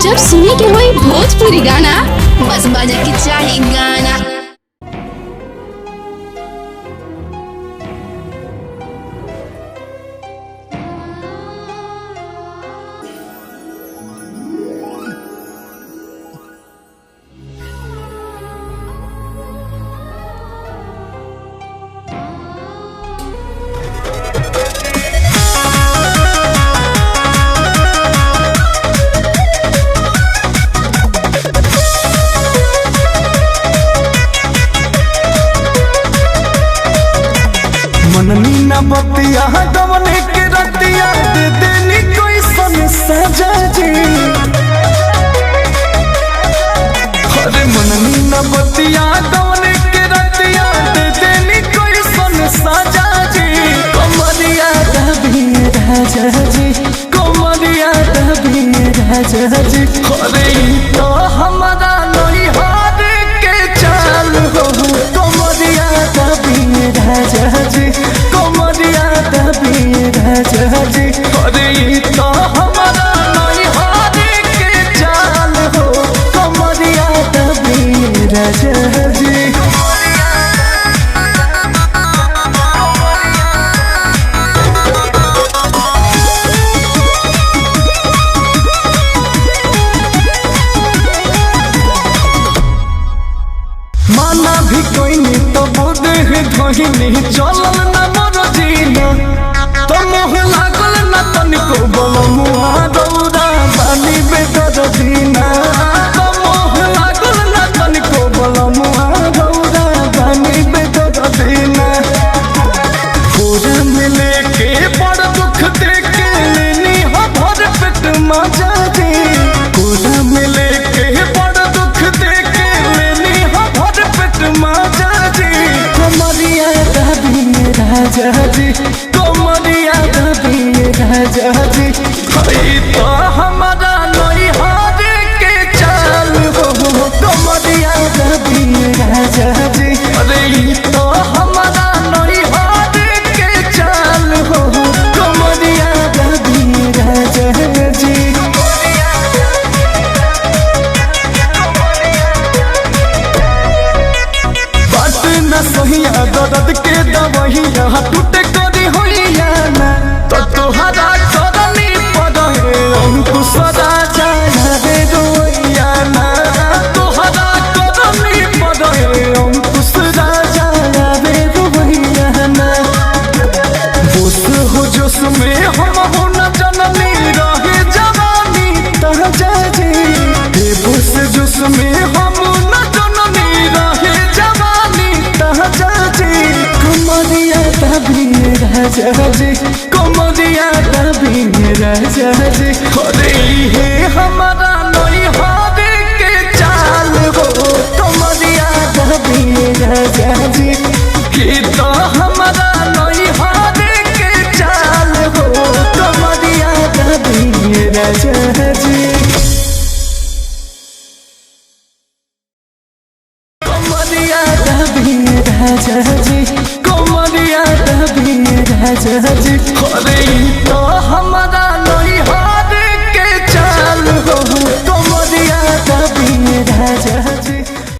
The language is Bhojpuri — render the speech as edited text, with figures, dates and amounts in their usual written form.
जब सुने के होई भोजपुरी गाना, बस बजे के चाही गाना। मननी न बतिया गवने के रतिया दे देनी कोई सन सजा जी। अरे मननी न बतिया गवने के रतिया दे देनी कोई सन सजा जी। कमरिया दबी राजा जी, कमरिया दबी राजा जी। अरे ई तो हमारा नैहर के चाल हो, कमरिया दबी राजा जी, कमरिया दबी राजा जी। अरे ई तो हमारा नैहर के चाल हो, कमरिया दबी राजा जी। माना भी कोई नहीं तो बोदे है धोहिनी, चलल न मोर जीना तो मोह लागल न तनिको बोल मुआ दौरा बानी बेदर दीना। तो मोह लागल न तनिको बोल मुआ दौरा बानी बेदर दीना। पूरा मिले के बड़ दुख दे के लेनी हो भर पेट मजा दे। पूरा मिले के बड़ दुख दे के लेनी हो भर पेट मजा जी। कमरिया दबी राजा जी, कमरिया दबी राजा जी। हई तो हमारा नैहर के चाल हो, कमरिया दबी राजा जी। अरे ई तो हमारा नैहर के चाल हो, कमरिया दबी राजा जी। बात न सहिया दर्द के दवहिया टूटे करी होइया ना, तो तोहरा करनी पड़े अंकुश राजा रे रोइया ना। तोहरा करनी पड़े अंकुश राजा रे रोइया ना। बोस हो जोश में हम हो न जननी रहे जवानी ताजा जी। हे बोस जोश में हम न जननी रहे जवानी ताजा जी। कमरिया दबी राजा जी, कमरिया दबी राजा जी। अरे हे हमारा नैहर के चाल हो, कमरिया दबी राजा जी। की तो हमारा नैहर के चाल हो, कमरिया दबी राजा जी। कमरिया दबी राजा जी, कमरिया दबी राजा जी। अरे